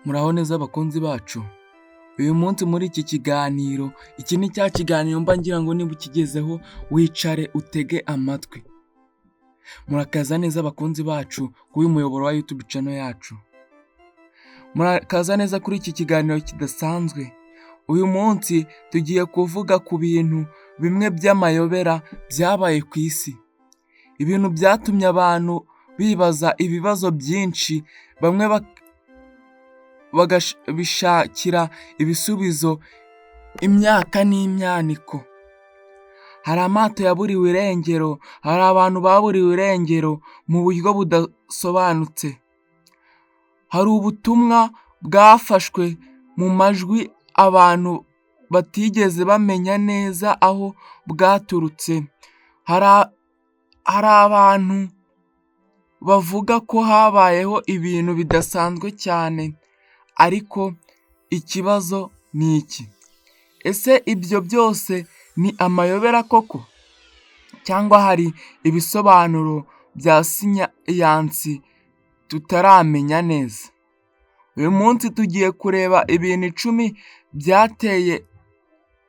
Muraho neza bakunzi bacu, uyu munsi muri iki kiganiro, iki ni cya kiganiro mba ngira ngo niba ukigezeho wicare utege amatwi. Murakaza neza bakunzi bacu kuri uyu muyoboro wa YouTube channel yacu. Murakaza neza kuri iki kiganiro kidasanzwe. Uyu munsi tugiye kuvuga ku bintu bimwe by'amayobera byabaye ku isi. Ibintu byatumye abantu bibaza ibibazo byinshi, bamwe bakabishakira ibisubizo imyaka n'imyaniko. Hari amato yaburiwe irengero, hari abantu baburiwe irengero mu buryo budasobanutse. Hari ubutumwa bwafashwe mu majwi abantu batigeze bamenya neza aho bwaturutse. Hari abantu bavuga ko habayeho ibintu bidasanzwe cyane, ariko ikibazo ni iki: ese ibyo byose ni amayobera koko cyangwa hari ibisobanuro bya siyansi tutaramenya neza? Uyu munsi tugiye kureba ibintu 10 byateye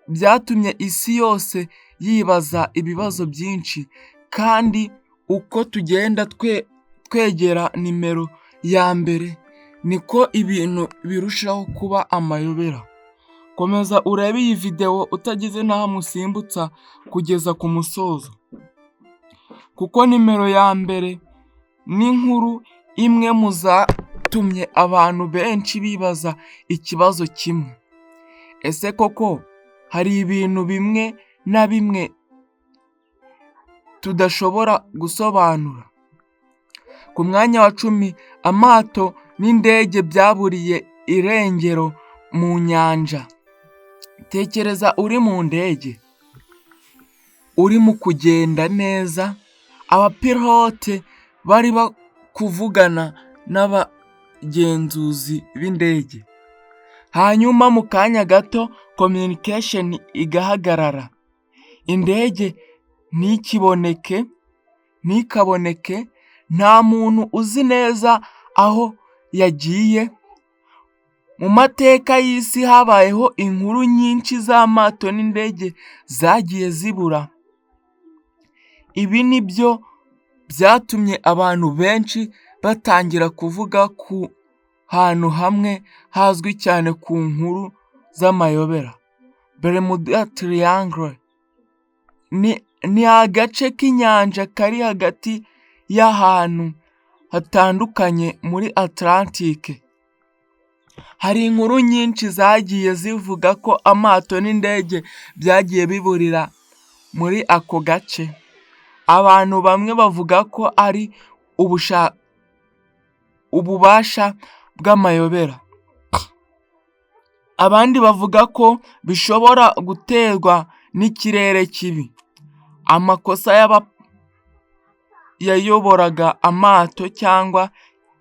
byatumye isi yose yibaza ibibazo byinshi, kandi uko tugenda twegera nimero ya mbere niko ibintu birushaho kuba amayobera. Komeza urebe iyi videwo utagize na hamwe usimbutsa kugeza ku musozo, kuko nimero ya mbere ni inkuru imwe mu zatumye abantu benshi bibaza ikibazo kimwe: ese koko hari ibintu bimwe na bimwe tudashobora gusobanura? Ku mwanya wa 10, amato n'indege byaburiye irengero mu nyanja. Tekereza uri mu ndege, urimo kugenda neza, abapilote bari kuvugana n'abagenzuzi b'indege, hanyuma mu kanya gato communication igahagarara, indege ntikiboneke, ntikaboneke, nta muntu uzi neza aho yagiye. Mu mateka y'isi habayeho inkuru nyinshi z'amato n'indege zagiye zibura. Ibi ni byo byatumye abantu benshi batangira kuvuga ku hantu hamwe hazwi cyane ku nkuru z'amayobera. Bermuda Triangle ni agace k'inyanja kari hagati y'ahantu hatandukanye muri Atlantique. Hari inkuru nyinshi zagiye zivuga ko amato n'indege byagiye biburira muri ako gace. Abantu bamwe bavuga ko ari ububasha bw'amayobera, abandi bavuga ko bishobora guterwa n'ikirere kibi, amakosa yayoboraga amato cyangwa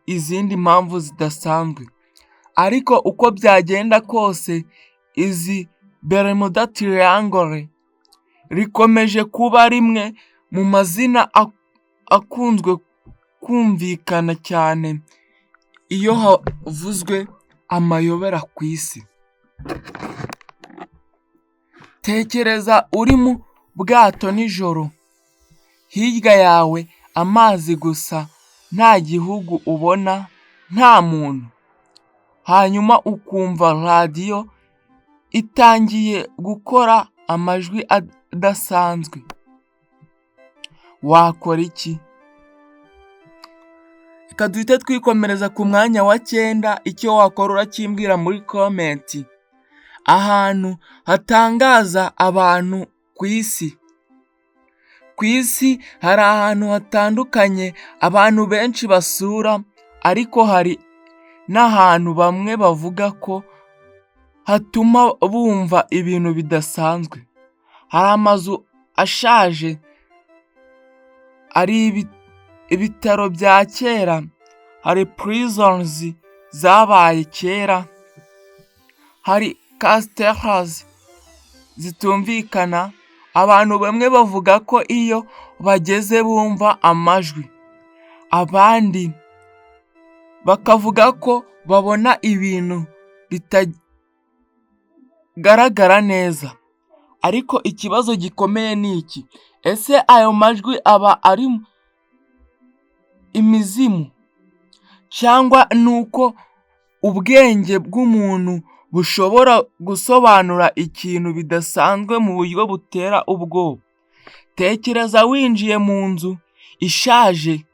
izindi mpamvu zidasanzwe. Ariko uko byagenda kose, izi Bermuda Triangle rikomeje kuba rimwe mu mazina akunzwe kumvikana cyane iyo havuzwe amayobera ku isi. Tekereza uri mu bwato nijoro, hirya yawe amazi gusa, nta gihugu ubona, nta muntu, hanyuma ukumva radiyo itangiye gukora amajwi adasanzwe. Wakora iki? Reka duhite twikomereza ku mwanya wa 9, icyo wakora urakimbwira muri comment. Ahantu hatangaza abantu ku isi. Ku isi hari ahantu hatandukanye abantu benshi basura, ariko hari n'ahantu bamwe bavuga ko hatuma bumva ibintu bidasanzwe. Hari amazu ashaje, hari ibitaro bya kera, hari prisons zabaye kera, hari castles zitumvikana. Abantu bamwe bavuga ko iyo bageze bumva amajwi, abandi bakavuga ko babona ibintu bitagaragara neza. Ariko ikibazo gikomeye ni iki: ese ayo majwi aba ari imizimu cyangwa ni uko ubwenge bw'umuntu bushobora gusobanura ikintu bidasanzwe mu buryo butera ubwoba? Tekereza winjiye mu nzu ishaje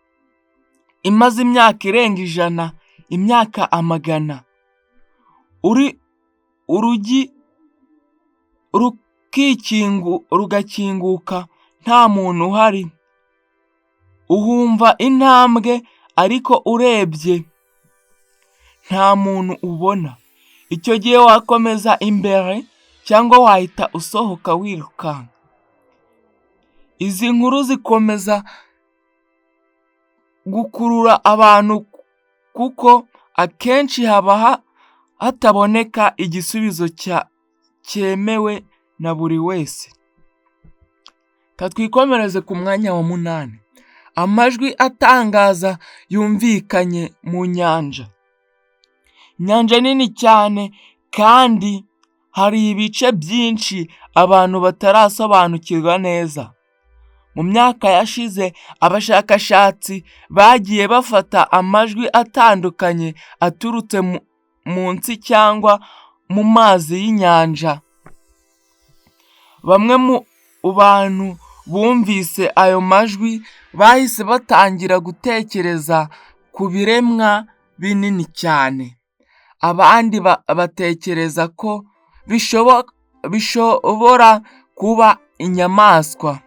imaze imyaka irenga 100, imyaka amagana, uri urugi rugakinguka nta muntu uhari, uhumva intambwe ariko urebye nta muntu ubona. Icyo gihe wakomeza imbere cyangwa wahita usohoka wirukanka. Izi nkuru zikomeza gukurura abantu kuko akenshi haba hataboneka igisubizo cyemewe na buri wese. Reka twikomereze ku mwanya wa 8, amajwi atangaza yumvikanye mu nyanja. Inyanja nini cyane kandi hari ibice byinshi abantu batarasobanukirwa neza. Mu myaka yashize abashakashatsi bagiye bafata amajwi atandukanye aturutse munsi cyangwa mu mazi y'inyanja. Bamwe mu bantu bumvise ayo majwi bahise batangira gutekereza ku biremwa binini cyane, abandi batekereza ko bishobora kuba inyamaswa,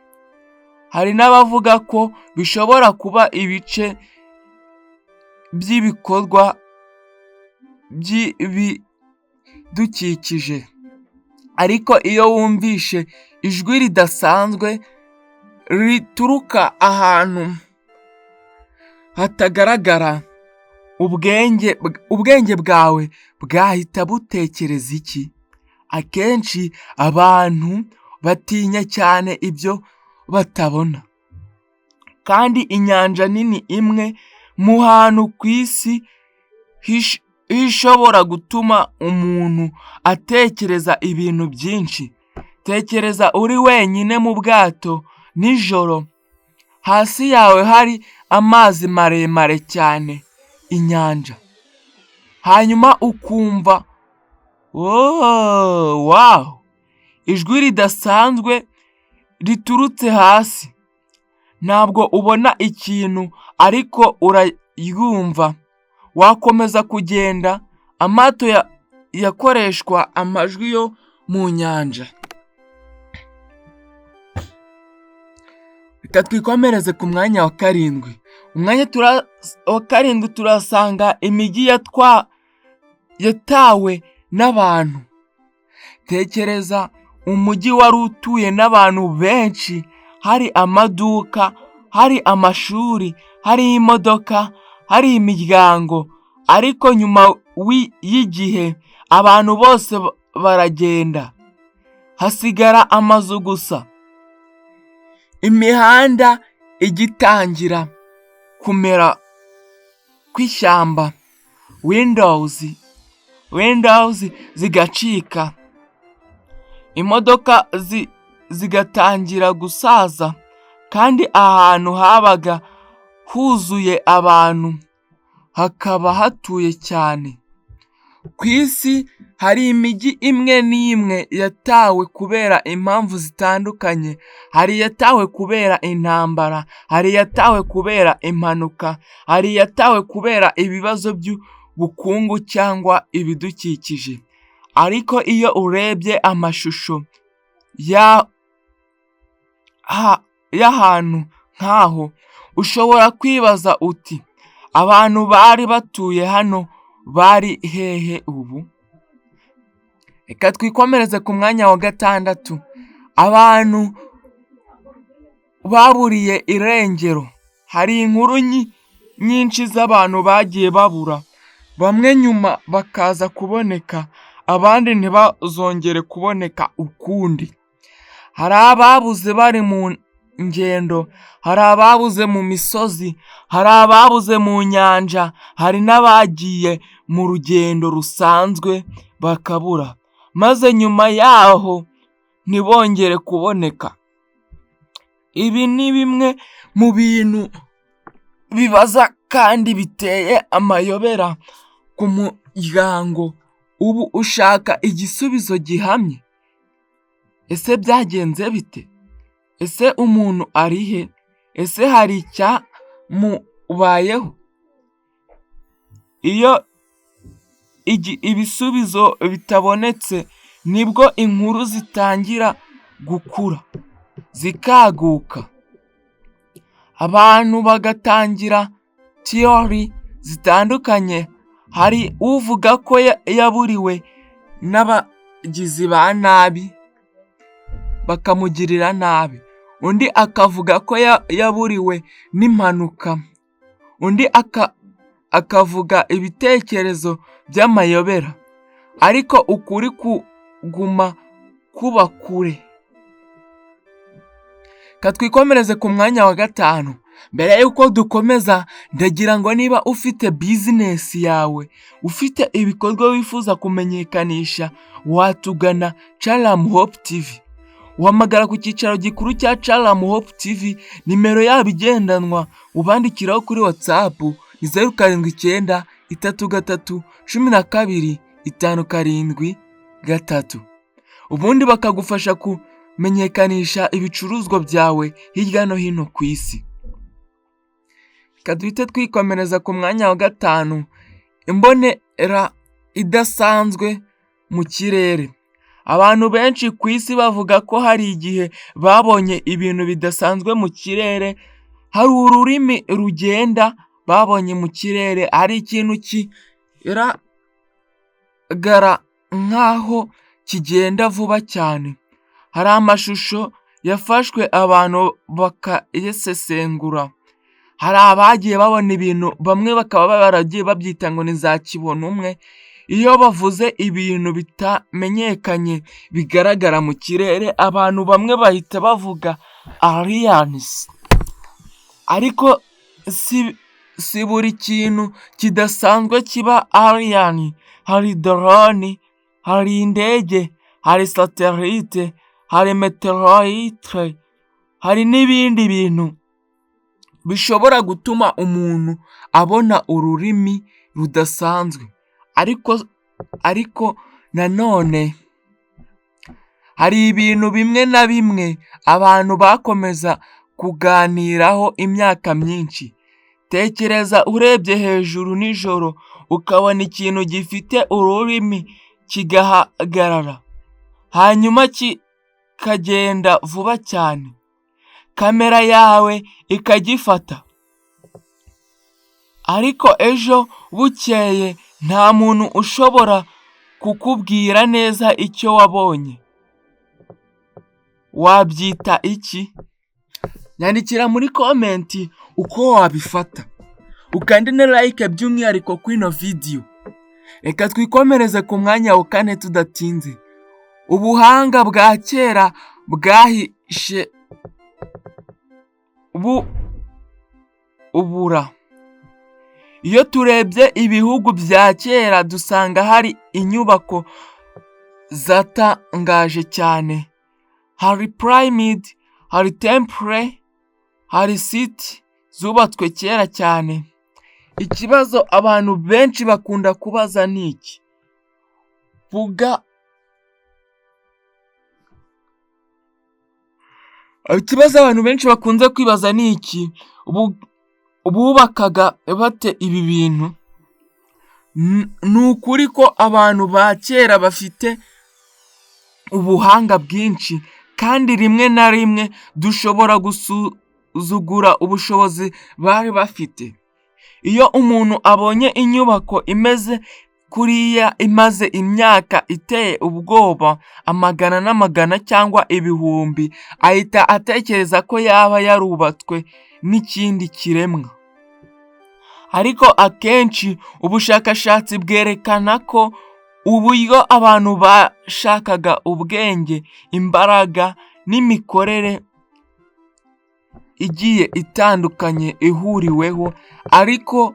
hari n'abavuga ko bishobora kuba ibice by'ibikorwa by'ibidukikije. Ariko iyo wumvishe ijwi ridasanzwe rituruka ahantu hatagaragara, ubwenge bwawe bwahita butekereza iki? Akenshi abantu batinya cyane ibyo batabona, kandi inyanja nini imwe mu hantu ku isi ishobora gutuma umuntu atekereza ibintu byinshi. Tekereza uri wenyine mu bwato nijoro, hasi yawe hari amazi maremare cyane, inyanja, hanyuma ukumva wooo wow, ijwi ridasanzwe riturutse hasi. Ntabwo ubona ikintu ariko uraryumva. Wakomeza kugenda, amato yakoreshwa amajwi yo mu nyanja. Reka twikomereze ku mwanya wa 7. Umwanya wa 7 turasanga imijyi yatawe n'abantu. Tekereza umujyi wari utuye n'abantu benshi, hari amaduka, hari amashuri, hari imodoka, hari imiryango, ariko nyuma y'igihe abantu bose baragenda, hasigara amazu gusa. Imihanda igitangira kumera kw'ishyamba, windows zigacika, imodoka zigatangira gusaza, kandi ahantu habaga huzuye abantu hakaba hatuye cyane. Ku isi hari imijyi imwe n'imwe yatawe kubera impamvu zitandukanye, hari iyatawe kubera intambara, hari iyatawe kubera impanuka, hari iyatawe kubera ibibazo by'ubukungu cyangwa ibidukikije. Ariko iyo urebye amashusho y'ahantu nk'aho, ushobora kwibaza uti abantu bari batuye hano bari hehe ubu? Reka twikomereze ku mwanya wa 6, abantu baburiye irengero. Hari inkuru nyinshi z'abantu bagiye babura, bamwe nyuma bakaza kuboneka, abandi ntibazongere kuboneka ukundi. Hari ababuze bari mu ngendo, hari ababuze mu misozi, hari ababuze mu nyanja, hari n'abagiye mu rugendo rusanzwe bakabura, maze nyuma yaho ntibongere kuboneka. Ibi ni bimwe mu bintu bibaza kandi biteye amayobera ku muryango ubu ushaka igisubizo gihamye. Ese byagenze bite? Ese umuntu ari he? Ese hari icyamubayeho? Iyo ibisubizo bitabonetse nibwo inkuru zitangira gukura, zikaguka, abantu bagatangira theory zitandukanye. Hari uvuga ko yaburiwe n'abagizi ba nabi bakamugirira nabi, undi akavuga ko yaburiwe n'impanuka, undi akavuga ibitekerezo by'amayobera, ariko ukuri kuguma kuba kure. Reka twikomereze ku mwanya wa gatanu. Mbere y'uko dukomeza, ndagira ngo niba ufite business yawe, ufite ibikorwa wifuza kumenyekanisha, watugana Challenge Hope TV. Uhamagara ku cyicaro gikuru cya Challenge Hope TV, nimero yabo igendanwa ubandikiraho kuri WhatsApp ni 0793 12 573, ubundi bakagufasha kumenyekanisha ibicuruzwa byawe hirya no hino ku isi. Reka duhite twikomereza ku mwanya wa gatanu, imbonera idasanzwe mu kirere. Abantu benshi ku isi bavuga ko hari igihe babonye ibintu bidasanzwe mu kirere, hari ururimi rugenda babonye mu kirere, hari ikintu kigaragara nk'aho kigenda vuba cyane, hari amashusho yafashwe abantu bakayasesengura, hari abagiye babona ibintu bamwe bakaba baragiye babyita ngo ni za kibonumwe. Iyo bavuze ibintu bitamenyekanye bigaragara mu kirere, abantu bamwe bahita bavuga aliens, ariko si buri kintu kidasanzwe kiba alien. Hari drone, hari indege, hari satellite, hari météorite, hari n'ibindi bintu bishobora gutuma umuntu abona ururimi rudasanzwe, ariko nanone hari ibintu bimwe na bimwe abantu bakomeza kuganiraho imyaka myinshi. Tekereza urebye hejuru nijoro ukabona ikintu gifite ururimi kigahagarara, hanyuma kikagenda vuba cyane, kamera yawe ikagifata, ariko ejo bukeye nta muntu ushobora kukubwira neza icyo wabonye. Wabyita iki? Nyandikira muri comment uko wabifata, ukande na like by'umwihariko kuri ino video. Reka twikomereze ku mwanya wa kane tudatinze. Ubuhanga bwa kera bwahishe ubura. Iyo turebye ibihugu bya kera, dusanga hari inyubako zatangaje cyane. Hari pyramid, hari temple, hari city zubatswe kera cyane. Ikibazo abantu benshi bakunda kubaza ni iki: buga ikibazo abantu benshi bakunze kwibaza ni iki: bubakaga bate ibi bintu? Ni ukuri ko abantu ba kera bafite ubuhanga bwinshi, kandi rimwe na rimwe dushobora gusuzugura ubushobozi bari bafite. Iyo umuntu abonye inyubako imeze kuriya, imaze imyaka iteye ubwoba, amagana n'amagana cyangwa ibihumbi, ahita atekereza ko yaba yarubatswe n'ikindi kiremwa. Ariko akenshi ubushakashatsi bwerekana ko uburyo abantu bashakaga ubwenge, imbaraga. n'imikorere igiye itandukanye ihuriweho, ariko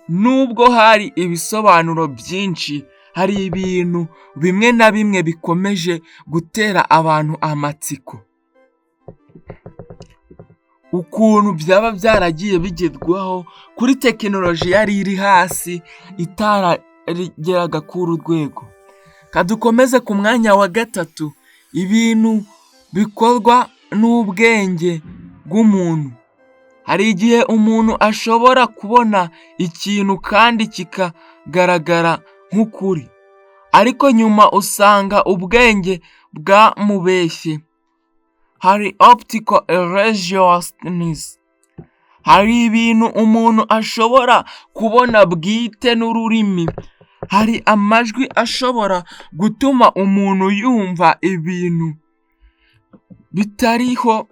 nubwo hari ibisobanuro byinshi, hari ibintu bimwe na bimwe bikomeje gutera abantu amatsiko. Ukuntu byaba byaragiye bigerwaho kuri tekinoloji yari iri hasi itarageraga kuri uru rwego. Reka dukomeze ku mwanya wa gatatu, ibintu bikorwa n'ubwenge bw'umuntu. Hari igihe umuntu ashobora kubona ikintu kandi kikagaragara nk'ukuri, ariko nyuma usanga ubwenge bwamubeshye. Hari optical illusions, hari ibintu umuntu ashobora kubona bwite n'ururimi, hari amajwi ashobora gutuma umuntu yumva ibintu bitariho,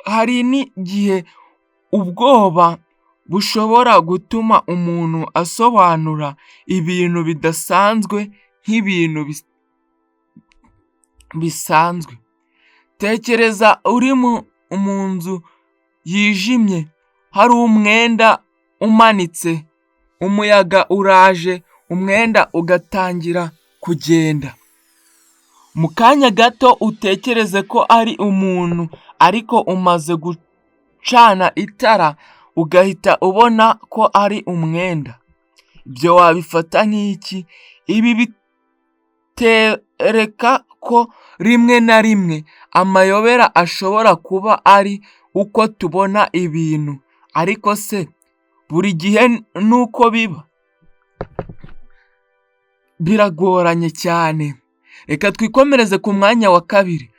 hari n'igihe ubwoba bushobora gutuma umuntu asobanura ibintu bidasanzwe nk'ibintu bisanzwe. Tekereza uri mu nzu yijimye, hari umwenda umanitse, umuyaga uraje umwenda ugatangira kugenda. Mu kanya gato utekereze ko ari umuntu ariko umaze gucana itara ugahita ubona ko ari umwenda. Ibyo wabifata nk'iki? Ibi bitereka ko rimwe na rimwe amayobera ashobora kuba ari uko tubona ibintu, ariko se buri gihe nuko biba? Biragoranye cyane. Reka twikomereze ku mwanya wa kabiri.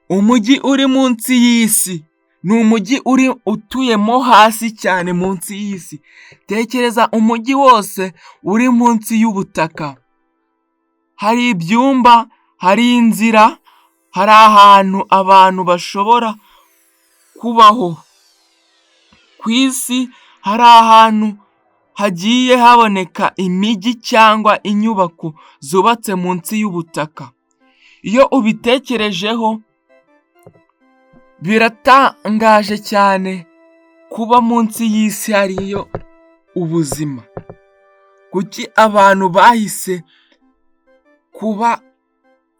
Umujyi uri munsi y'isi, ni umujyi uri utuyemo hasi cyane munsi y'isi. Tekereza umujyi wose uri munsi y'ubutaka. Hari ibyumba, hari inzira, hari ahantu abantu bashobora kubaho. Ku isi hari ahantu hagiye haboneka imijyi cyangwa inyubako zubatse munsi y'ubutaka. Iyo ubitekerejeho biratangaje cyane kuba munsi y'isi hariyo ubuzima. Kuki abantu bahise kuba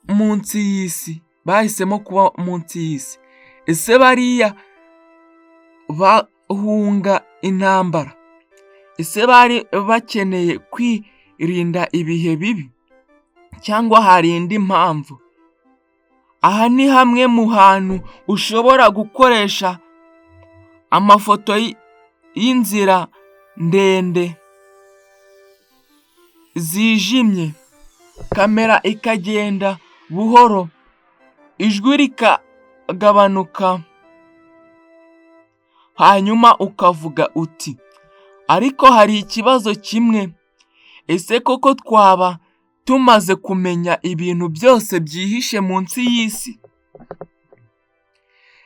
munsi y'isi? Bahisemo kuba munsi y'isi? Ese bariya bahunga intambara? Ese bari bakeneye kwirinda ibihe bibi cyangwa hari indi mpamvu? Aha ni hamwe mu hantu ushobora gukoresha amafoto y'inzira ndende zijimye, kamera ikagenda buhoro, ijwi rikagabanuka, hanyuma ukavuga uti ariko hari ikibazo kimwe, ese koko twaba tumaze kumenya ibintu byose byihishe munsi y'isi?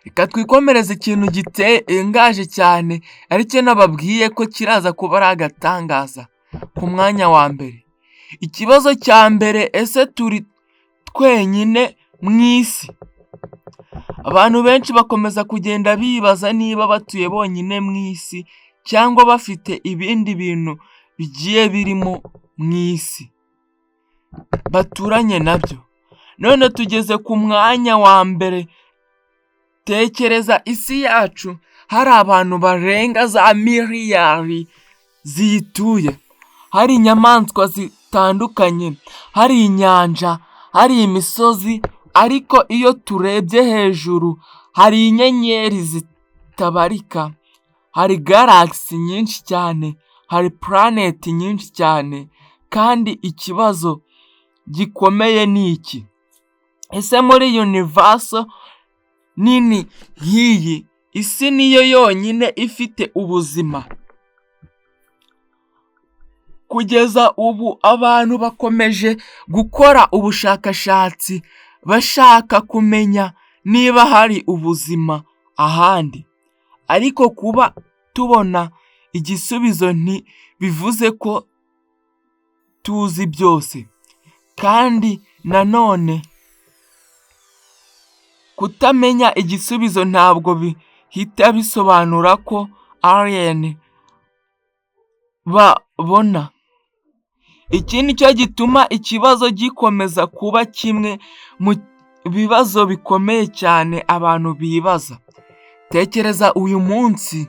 Reka twikomereze ikintu gitangaje cyane aricyo nababwiye ko kiraza kuba ari agatangaza ku mwanya wa mbere. Ikibazo cya mbere, ese turi twenyine mu isi? Abantu benshi bakomeza kugenda bibaza niba batuye bonyine mu isi cyangwa bafite ibindi bintu bigiye birimo mu isi baturanye nabyo. None tugeze ku mwanya wa mbere, tekereza isi yacu hari abantu barenga za miliyari ziyituye, hari inyamaswa zitandukanye, hari inyanja, hari imisozi, ariko iyo turebye hejuru hari inyenyeri zitabarika, hari galaxy nyinshi cyane, hari planet nyinshi cyane, kandi ikibazo gikomeye ni iki: ese muri universe nini nk'iyi, isi niyo yonyine ifite ubuzima? Kugeza ubu abantu bakomeje gukora ubushakashatsi bashaka kumenya niba hari ubuzima ahandi, ariko kuba tubona igisubizo ntibivuze ko tuzi byose, kandi nanone Kutamenya igisubizo ntabwo bihita bisobanura ko alien babona. Iki ni cyo gituma ikibazo gikomeza kuba kimwe mu bibazo bikomeye cyane abantu bibaza. Tekereza uyu munsi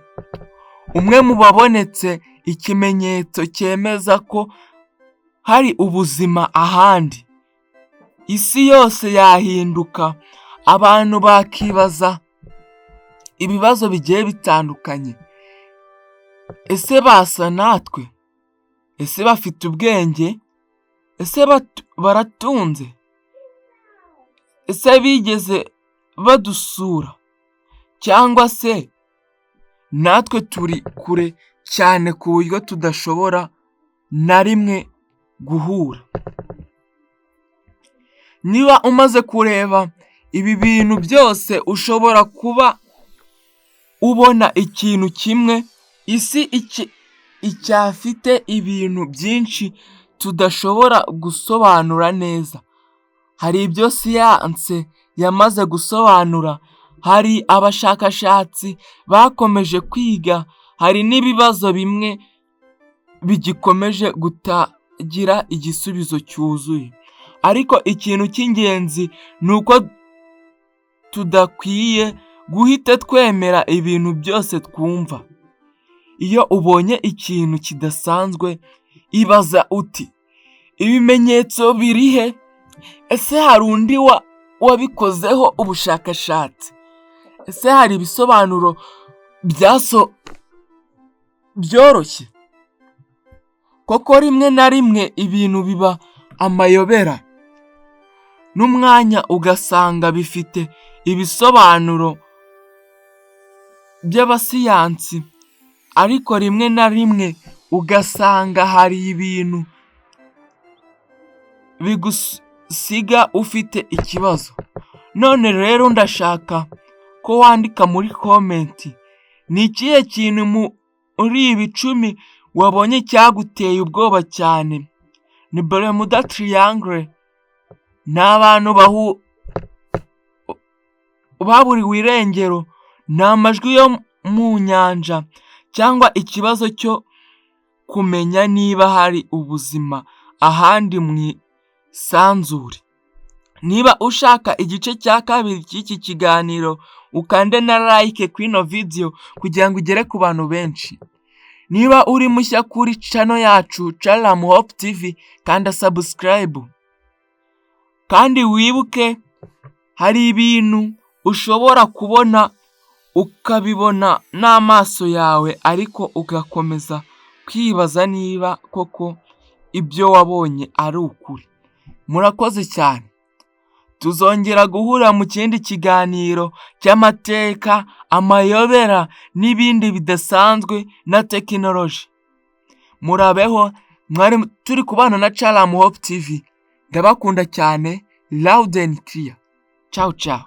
umwe mu babonetse ikimenyetso cyemeza ko hari ubuzima ahandi, isi yose yahinduka, abantu bakibaza ibibazo bigiye bitandukanye. Ese basa natwe? Ese bafite ubwenge? Ese baratunze? Ese bigeze badusura? Cyangwa se natwe turi kure cyane ku buryo tudashobora na rimwe guhura? Niba umaze kureba ibi bintu byose, ushobora kuba ubona ikintu kimwe: isi icyafite ibintu byinshi tudashobora gusobanura neza. Hari ibyo siyanse yamaze gusobanura, hari abashakashatsi bakomeje kwiga, hari n'ibibazo bimwe bigikomeje kutagira igisubizo cyuzuye. Ariko ikintu cy'ingenzi ni uko tudakwiye guhita twemera ibintu byose twumva. Iyo ubonye ikintu kidasanzwe, ibaza uti: "Ibimenyetso biri he? Ese hari undi wabikozeho ubushakashatsi? Ese hari ibisobanuro byaso byoroshye?" Koko rimwe na rimwe ibintu biba amayobera, n'umwanya ugasanga bifite ibisobanuro by'abasiyansi, ariko rimwe na rimwe ugasanga hari ibintu bigusiga ufite ikibazo. None rero ndashaka ko wandika muri comment: ni ikihe kintu muri ibi 10 wabonye cyaguteye ubwoba cyane? Ni Bermuda Triangle? Ni abantu baburiwe irengero? Ni amajwi yo mu nyanja? Cyangwa ikibazo cyo kumenya niba hari ubuzima ahandi mu isanzure? Niba ushaka igice cya kabiri cy'iki kiganiro, ukande na like kuri ino video kugira ngo ugere ku bantu benshi. Niba uri mushya kuri channel yacu Chalam Hope TV, kanda subscribe. Kandi wibuke, hari ibintu ushobora kubona, ukabibona n'amaso yawe, ariko ugakomeza kwibaza niba koko ibyo wabonye ari ukuri. Murakoze cyane. Tuzongera guhura mu kindi kiganiro cy'amateka, amayobera n'ibindi bidasanzwe na tekinoloji. Murabeho, mwari turi kubana na Chalam Hope TV. Ndabakunda cyane, loud and clear. Ciao ciao.